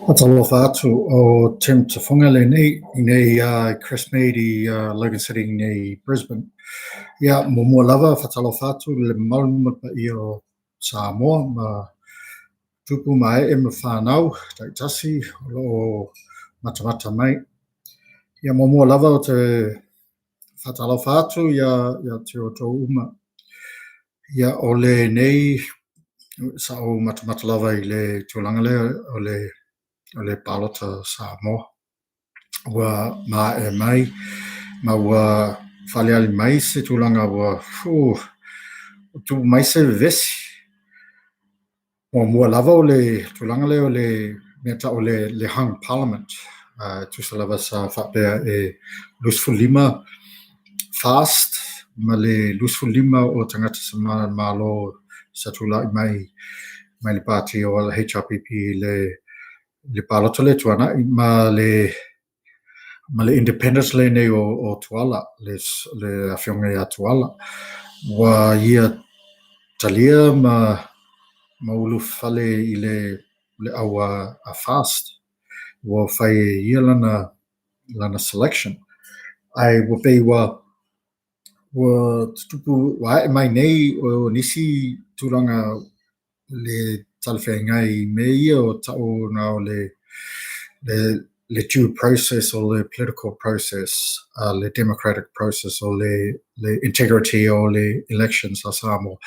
Faatalofa atu o Tim Tufunga lenei i nei Crestmead i Logan City i nei Brisbane. Ia, muamua lava faatalofa atu i le mamalu ma le paia o Samoa ma tupu ma ee ma fanau taitasi o lo o matamata mai. Ia, muamua lava ou te faatalofa atu ia te outou uma. Ia, o lenei sa ou matamata lava i le tulaga lea o le palota Samoa. Ua maea mai ma ua faaaliali mai se tulaga ua tupu mai se vevesi. Muamua lava o le tulaga lea o le mea tau o le hung parliament. E tusa lava sa faapea e 25 FAST ma le 25 o tagata sa manumalo sa tulai mai mai le pati o le HRPP i le palota lea tuanai ma le independent lenei o Tuala, le afioga ia Tuala. Ua ia talia ma ulufale i le au a FAST. Ua fai e ia lana selection. Ae ua pei ua tutupu, ua ae mai nei o nisi tulaga le talafeagai i mea ia o tau na o le due process o le political process, le democratic process o le integrity o le elections a Samoa.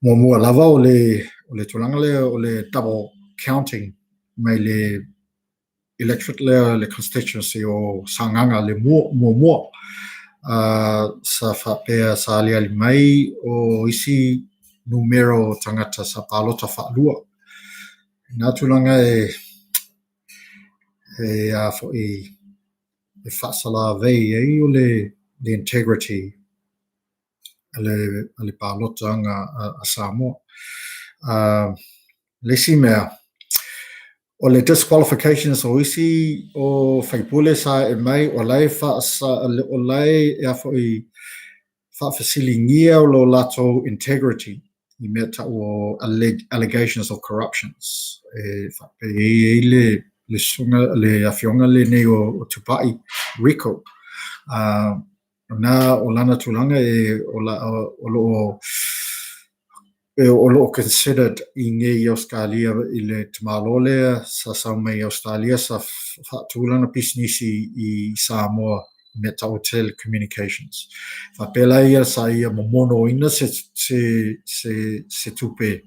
Muamua lava o le tulaga lea o le double counting mai le electorate lea, le constituency o Sagaga le muamua. Sa faapea sa aliali mai o isi numera o tagata sa palota faalua. I nā tulaga e a foi e faasalavei ai o le integrity a le palotaga a Samoa. Le isi mea, o le disqualifications o isi o faipule sa e mai o la e o la e a foi faafesiligia o lo latou integrity i mea tau o allegations of corruptions. E faapea e i ai le susuga le afioga lenei o Tupai Rico. Na o lana tulaga e o, la, o lo o o lo o considered i nei Australia i le tamālo lea sa sau mai i Australia sa faatū lana pisinisi i Samoa i mea tau o telecommunications. Faapea la ia sa ia momonoina se tupe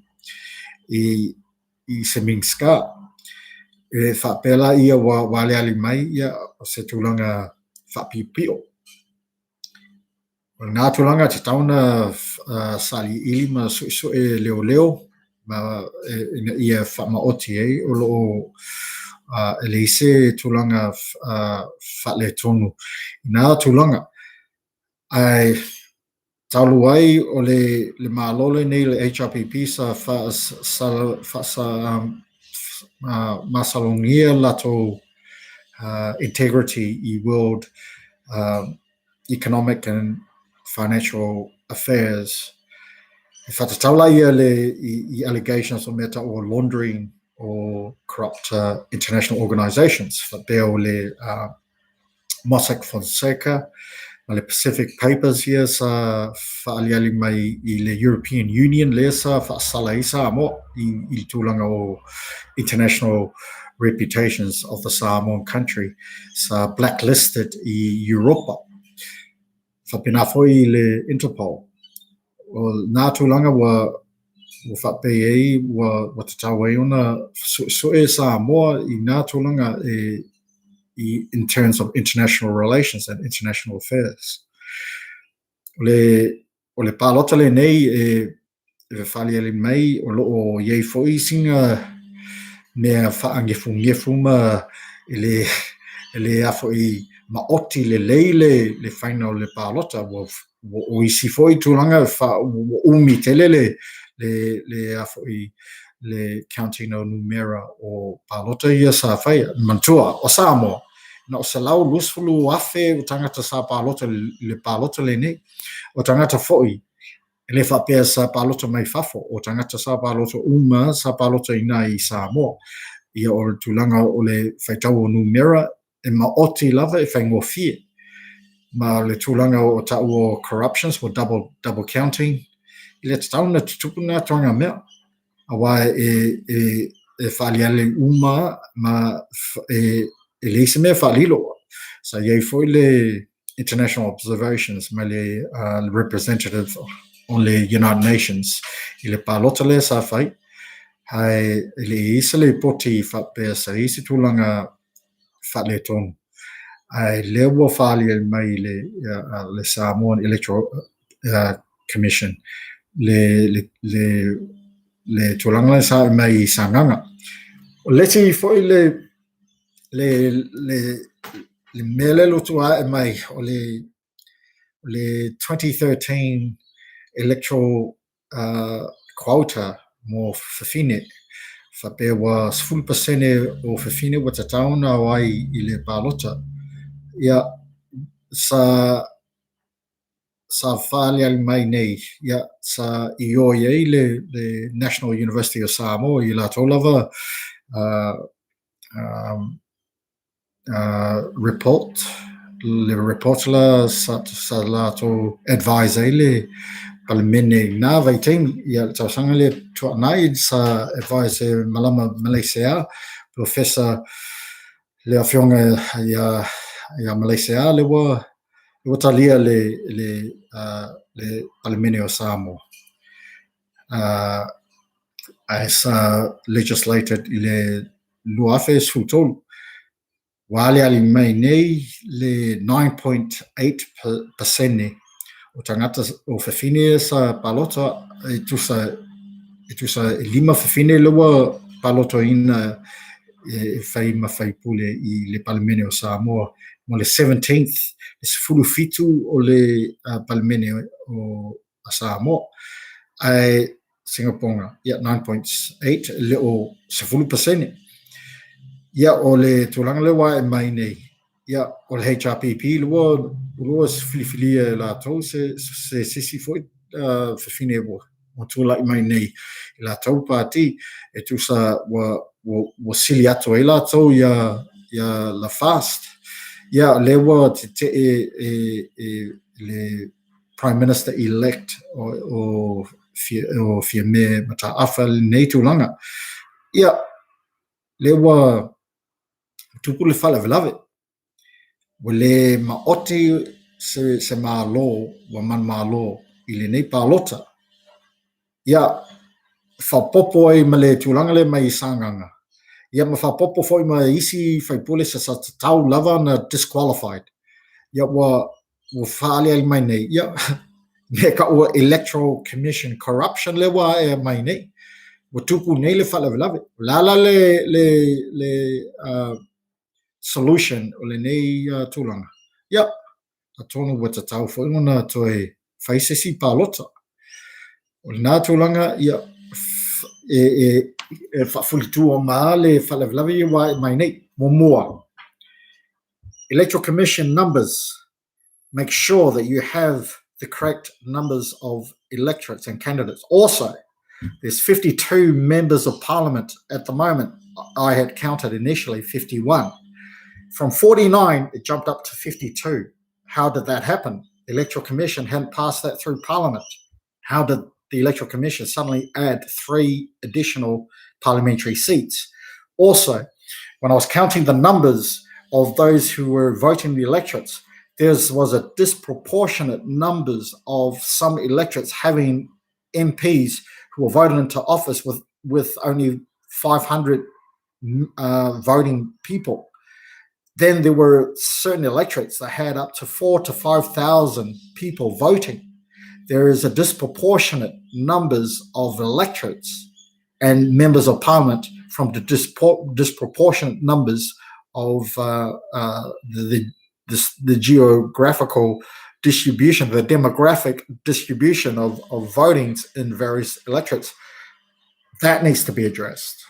i se Minisita. E faapea la ia ua aliali mai ia o se tulaga faapipio. O lena tulaga tatau ona sailiili ma suesue leoleo ma ina ia faamaoti ai o lo o e leai se tulaga faaletonu i na tulaga. Ae talu ai o le Malo lenei le HRPP sa masalosalogia latou integrity i World Economic and Financial Affairs. E whatatau la ia le i allegations o mea tau o laundering o corrupt international organizations. Faapea o le Mossack Fonseca ma le Pacific Papers ia sa faaliali mai i le European Union lea sa faasala ai Samoa i le tulaga o international reputations of the Samoan country sa blacklisted i Europa. Faapena foi i le Interpol. O nā tulaga ua faapei ai ua tatau ai ona suesue Samoa i nā tulaga e i in terms of international relations and international affairs. O le palota lenei e faaliali mai o lo o i ai foi sina mea faagefugefu ma e le a foi maoti lelei le faiga o le palota. Ua o isi foi tulaga ua umi tele le a foi le counting o numera o palota ia sa faia. Manatua, o Samoa, na o 120,000 o tagata sa palota i le palota lenei. O tagata foi, e le faapea sa palota mai fafo, o tagata sa palota uma sa palota i nai i Samoa. Ia, o le tulaga o le faitau o numera e maoti lava e faigofie. Ma le tulaga o taua o corruptions po double counting, e le tatau ona tutupu na ituaiga mea, aua e faaaliali uma ma e leai se mea e faalilo. Sa i ai foi le international observations mai le representative o le United Nations i le palota lea sa fai, ae e le i i ai se lipoti faapea sa i ai se tulaga faaletonu. Ae lea ua faaaliali mai le Samoan Electoral Commission le tulaga lea sa aumai i Sagaga. O le isi foi le mea lea ua ae mai o le 2013 electoral quota mo fafine, faapea ua 10% o fafine ua tatau ona o ai i le palota. Ia, sa faaaliali mai nei, ia, sa ioe ai le National University of Samoa i latou lava report, le report la sa latou advise ai le Palemene i na vaitaimi, ia, le tausaga lea tuanai sa advise e Malama Meleisea, Professor le afioga ia Meleisea, le ua talia le Palemene o Samoa. Ae sa legislated i le 2013. Ua aliali mai nei le 9.8% o tagata o fafine sa palota, e tusa e 5 fafine le ua palotaina e fai ma faipule i le Palemene o Samoa mo le 17th, le 17 o le Palemene o Samoa. Ae Singapoga, ia, 9.8, le o 10%. Ia, o le tulaga lea ua ae mai nei, ia, o le HRPP le ua filifilia e latou se sisi foi fafine ua tulai mai nei i latou pati, e tusa ua sili atu ai latou ia la FAST. Ia, lea ua tetee e le Prime Minister elect o Fiame Mataafa lenei tulaga. Ia, lea ua tupu le faalavelave. Ua le maoti se malo ua manumalo i lenei palota. Ia, faaopoopo ai ma le tulaga lea mai i Sagaga, ia ma faaopoopo foi ma isi faipule sa tatau lava ona disqualified. Ia, ua faaaliali mai nei, ia, me taua Electoral Commission corruption lea ua ae mai nei. Ua tupu nei le faalavelave. O le a la le solution o lenei tulaga? Ia, atonu ua tatau foi ona toe fai se isi palota. O lena tulaga, ia, e faafulitua ma le faalavelave ia ua ae mai nei. Muamua, Electoral Commission numbers. Make sure that you have the correct numbers of electorates and candidates. Also, there's 52 members of parliament at the moment. I had counted initially 51. From 49, it jumped up to 52. How did that happen? The Electoral Commission hadn't passed that through parliament. How did the Electoral Commission suddenly add 3 additional parliamentary seats? Also, when I was counting the numbers of those who were voting the electorates, there was a disproportionate numbers of some electorates having MPs who were voted into office with only 500 voting people. Then there were certain electorates that had up to 4,000 to 5,000 people voting. There is a disproportionate numbers of electorates and members of parliament from the disproportionate numbers of the geographical distribution, the demographic distribution of votings in various electorates. That needs to be addressed.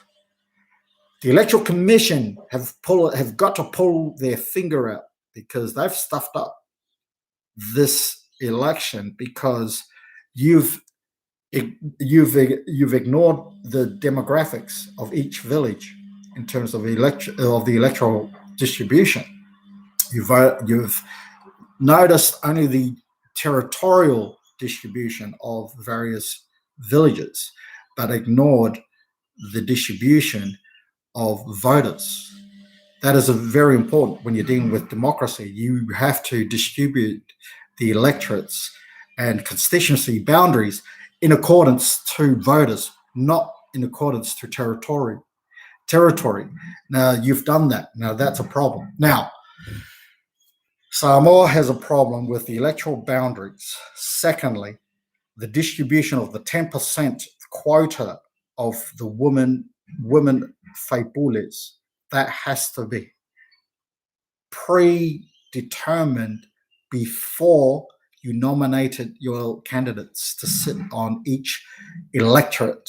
The Electoral Commission have got to pull their finger out, because they've stuffed up this election, because you've ignored the demographics of each village, in terms of elect of the electoral distribution. You've you've noticed only the territorial distribution of various villages, but ignored the distribution of voters. That is a very important when you're dealing with democracy. You have to distribute the electorates and constituency boundaries in accordance to voters, not in accordance to territory. Territory. Now you've done that. Now that's a problem. Now, Samoa has a problem with the electoral boundaries. Secondly, the distribution of the 10% quota of the women women faipules, that has to be predetermined before you nominated your candidates to sit on each electorate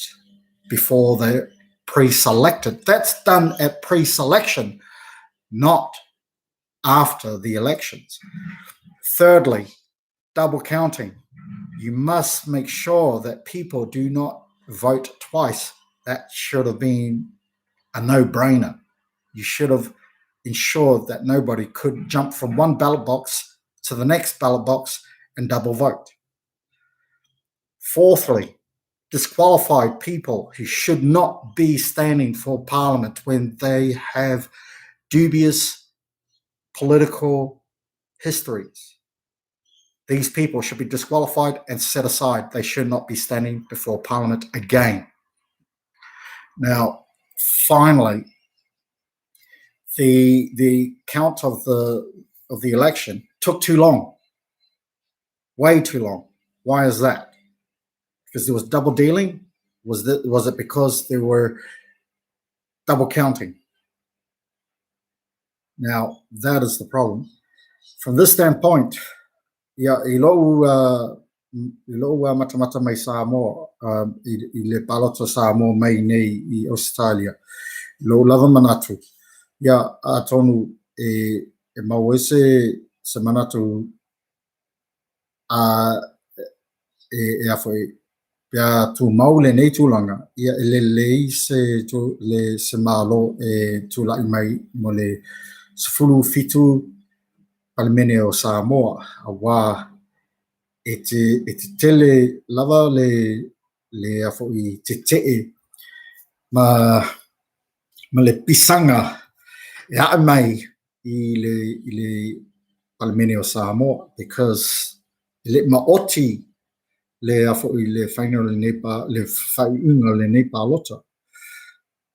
before they're pre-selected. That's done at pre-selection, not after the elections. Thirdly, double counting. You must make sure that people do not vote twice. That should have been a no-brainer. You should have ensured that nobody could jump from one ballot box to the next ballot box and double vote. Fourthly, disqualified people who should not be standing for parliament when they have dubious political histories. These people should be disqualified and set aside. They should not be standing before parliament again. Now, finally, the the count of the of the election took too long. Way too long. Why is that? Because there was double dealing? Was that was it because there were double counting? Now, that is the problem. From this standpoint, ia, i lou, uh, i lou matamata mai Samoa, um, i, i le palota Samoa mai nei i Australia, i lou lava manatu, ia, atonu e, e mau ai se, se manatu a e, e a foi, pe a tumau lenei tulaga, ia e lelei se le se Malo e tula'i mai mo le 17 Palemene o Samoa, auā e te e te tele lava le le a foi tete'e ma ma le pisaga e a'e mai i le i le Palemene o Samoa because e le'i maoti le a foi le faiga o lenei pa le faaiuga o lenei palota.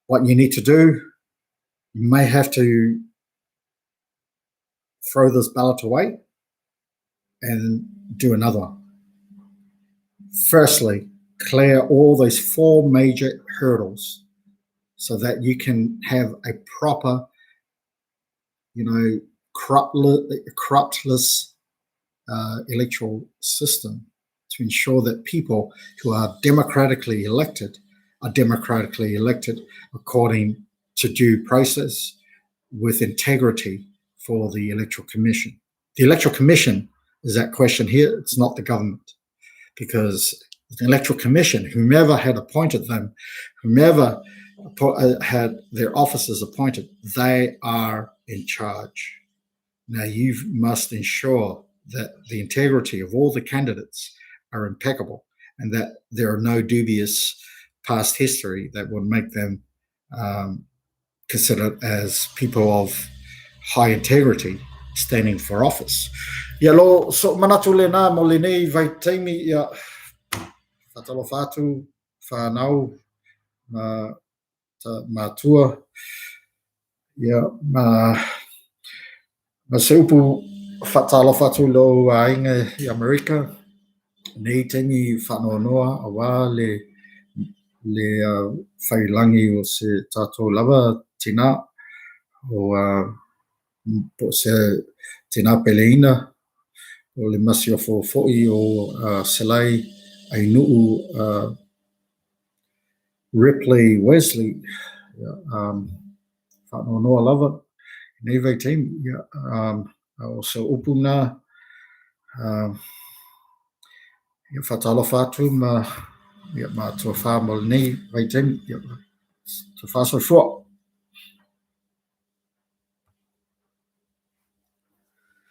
What you need to do, you may have to throw this ballot away and do another one. Firstly, clear all those four major hurdles so that you can have a proper, you know, corruptless electoral system to ensure that people who are democratically elected are democratically elected according to due process with integrity for the Electoral Commission. The Electoral Commission is that question here. It's not the government, because the Electoral Commission, whomever had appointed them, whomever had their officers appointed, they are in charge. Now, you must ensure that the integrity of all the candidates are impeccable and that there are no dubious past history that would make them considered as people of high integrity standing for office. Ia lo so'u manatu lenā mo lenei vaitaimi, ia, faatalofa atu whanau ma ta matua, ia, ma ma se upu faatalofa atu i lou aiga i Amerika nei taimi faanoanoa auā le le uh, failagi o se tatou lava tinā o uh, po o se tinā peleina o le masiofo fo'i o uh, Selai Ainuu uh, Ripley Wesley. Ia, faanoanoa lava i nei vaitaimi. Ia, a o se upu na, ia, faatalofa atu ma, ia, ma tofa mo lenei vaitaimi. Ia, tofa soifua.